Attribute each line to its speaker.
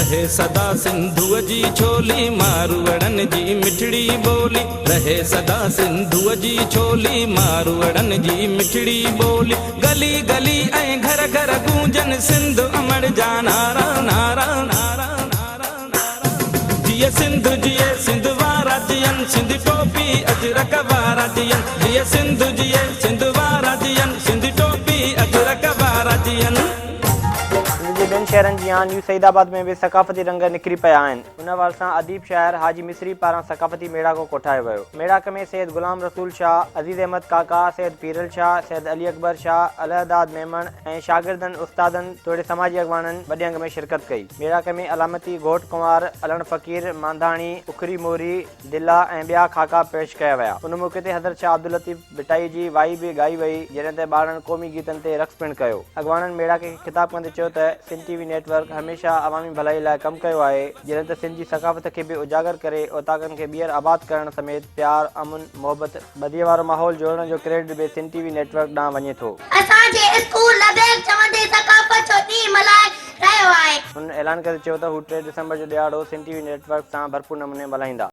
Speaker 1: رهي سدا سنڌوء جي ڇولي، ماروئڙن جي مٺڙي ٻولي، رهي سدا سنڌوء جي ڇولي، ماروئڙن جي مٺڙي ٻولي، گلي گلي ۽ گهر گهر گونجن سنڌ امڙ جا نعرا، نعرا، نعرا، نعرا، نعرا. جيئي سنڌ جيئي سنڌ وارا جيئن، سنڌي ٽوپي اجرڪ وارا جيئن، جيئي سنڌ جيئي سنڌ وارا جيئن، سنڌي ٽوپي اجرڪ وارا جيئن.
Speaker 2: سنڌ جي ٻين شهرن جيان نيو سعيد آباد ۾ به ثقافتي رنگ نکري پيا آهن. ان حوالي سان اديب شاعر حاجي مصري پاران ثقافتي ميڙاڪو ڪوٺايو ويو. ميڙاڪي ۾ سيد غلام رسول شاهه، عزيز احمد ڪاڪا، سيد پيرل شاهه، سيد علي اڪبر شاهه، الهداد ميمڻ ۽ شاگردن، استادن توڙي سماجي اڳواڻن وڏي انگ ۾ شرڪت ڪئي. ميڙاڪي ۾ علامتي گهوٽ ڪنوار، علڻ فقير، مانڌاڻي، اکري موري، دلا ۽ ٻيا خاڪا پيش ڪيا ويا. ان موقعي تي حضرت شاهه عبداللطيف ڀٽائي جي وائي به ڳائي وئي، جڏهن ته ٻارڙن قومي گيتن تي رقص پڻ ڪيو. اڳواڻن ميڙاڪي کي خطاب ڪندي چيو ته سنڌ ٽي وي نيٽ ورڪ هميشه عوامي ڀلائي لاء ڪم ڪيو آهي، جڏهن ته سنڌ جي ثقافت کي به اجاگر ڪري اوطاقن کي ٻيهر آباد ڪرڻ سميت پيار، امن، محبت، ٻڌيء وارو ماحول جوڙڻ جو ڪريڊٽ به سنڌ ٽي وي نيٽ ورڪ ڏانهن وڃي ٿو.
Speaker 3: اسان جي اسڪول لبيڪ چوندي ثقافت جو ڏينهن ملهائي رهيو آهي.
Speaker 2: هنن اعلان ڪندي چيو ته هو ٽي ڊسمبر جو ڏهاڙو سنڌ ٽي وي نيٽ ورڪ سان ڀرپور نموني ملهائيندا.